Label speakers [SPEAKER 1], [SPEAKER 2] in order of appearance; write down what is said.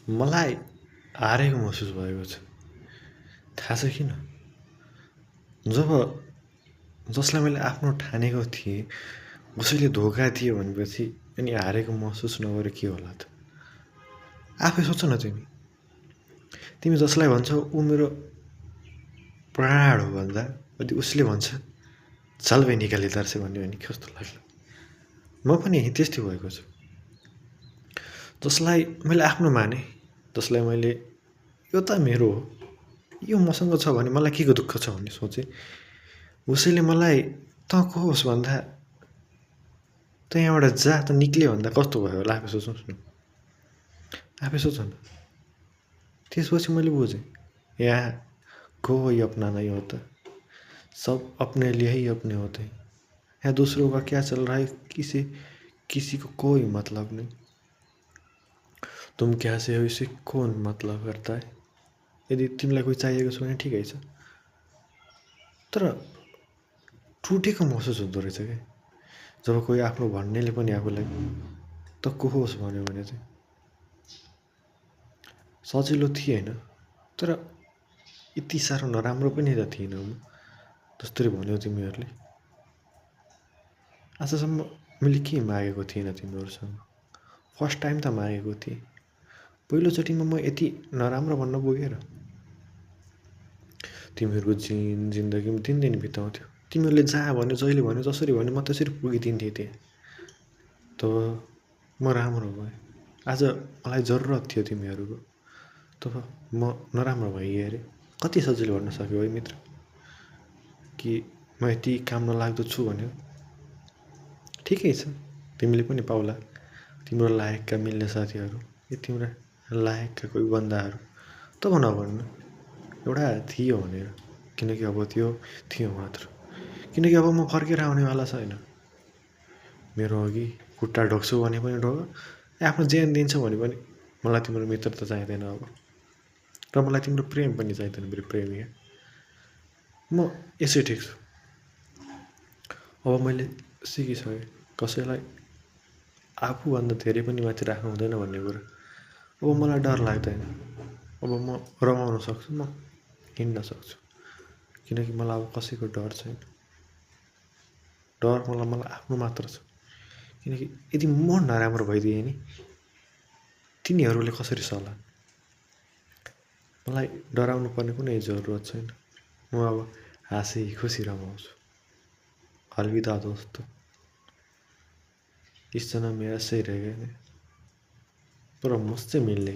[SPEAKER 1] मलाई हारेको महसुस भएको छ। थाहा छ किन? जब जसलाई मैले आफ्नो ठानेको थिएँ कसैले धोका दियो भनेपछि अनि हारेको महसुस नगरे के होला त? आफै सोच न तिमी। तिमी जसलाई भन्छौ ऊ मेरो प्राण हो भन्दा यदि उसले भन्छ चल बे निकाली इधर से भन्यो भने कस्तो लाग्ला? म पनि त्यस्तै भएको छु। जसलाई मैले आफ्नो माने, जसलाई मैले यो त मेरो हो, यो मसँग छ भने मलाई केको दुःख छ भन्ने सोचेँ। उसैले मलाई तँ को होस् भन्दा तँ यहाँबाट जा त निक्ल्यो भन्दा कस्तो भयो होला आफै सोच्नुहोस् न। आफै सोच न। त्यसपछि मैले बुझेँ यहाँ कोई अपना नहीं होता, सब अपने लिए ही अपने होते हैं। यहाँ दूसरों का क्या चल रहा है किसी को कोई मतलब नहीं। तुम कैसे हो इसे कौन मतलब करता है? यदि तिमीलाई कोही चाहिएको छ भने ठिकै छ, तर टुटेको महसुस हुँदो रहेछ क्या जब कोही आफ्नो भन्नेले पनि आफूलाई त को होस् भन्यो भने चाहिँ। सजिलो थिएन, तर यति साह्रो नराम्रो पनि त थिइनँ म जसरी भन्यौ तिमीहरूले। आजसम्म मैले के मागेको थिइनँ तिमीहरूसँग। फर्स्ट टाइम त मागेको थिएँ। पहिलोचोटिमा म यति नराम्रो भन्न पुगेँ र? तिमीहरूको जिन्दगीमा दिन बिताउँथ्यो। तिमीहरूले जहाँ भन्यो जहिले भन्यो जसरी भन्यो म त्यसरी पुगिदिन्थेँ त्यहाँ। तब म राम्रो भएँ। आज मलाई जरुरत थियो तिमीहरूको, तब म नराम्रो भइगएँ अरे। कति सजिलो भन्न सक्यो है मित्र कि म यति काम नलाग्दो छु भन्यो। ठिकै छ, तिमीले पनि पाउला तिम्रो लायकका मिल्ने साथीहरू, या तिम्रा लायकका कोही बन्दाहरू। तब नभन्नु एउटा थियो भनेर, किनकि अब त्यो थियो मात्र। किनकि अब म फर्केर आउनेवाला छैन। मेरो अघि खुट्टा ढोग्छु भने पनि ढोग, आफ्नो ज्यान दिन्छौ भने पनि मलाई तिम्रो मित्रता चाहिँदैन अब। र मलाई तिम्रो प्रेम पनि चाहिँदैन मेरो प्रेमिका। म यसै ठिक छु। अब मैले सिकिसकेँ कसैलाई आफूभन्दा धेरै पनि माथि राख्नु हुँदैन भन्ने कुरा। अब मलाई डर लाग्दैन। अब म रमाउन सक्छु, म हिँड्न सक्छु, किनकि मलाई अब कसैको डर छैन। डर मलाई आफ्नो मात्र छ। किनकि यदि म नराम्रो भइदिएँ नि तिनीहरूले कसरी सहला? मलाई डराउनु पर्ने कुनै जरुरत छैन। म अब हाँसी खुसी रमाउँछु। अलविदा दोस्तों, इस जन्म में ऐसे ही रह गए पर मुझसे मिलने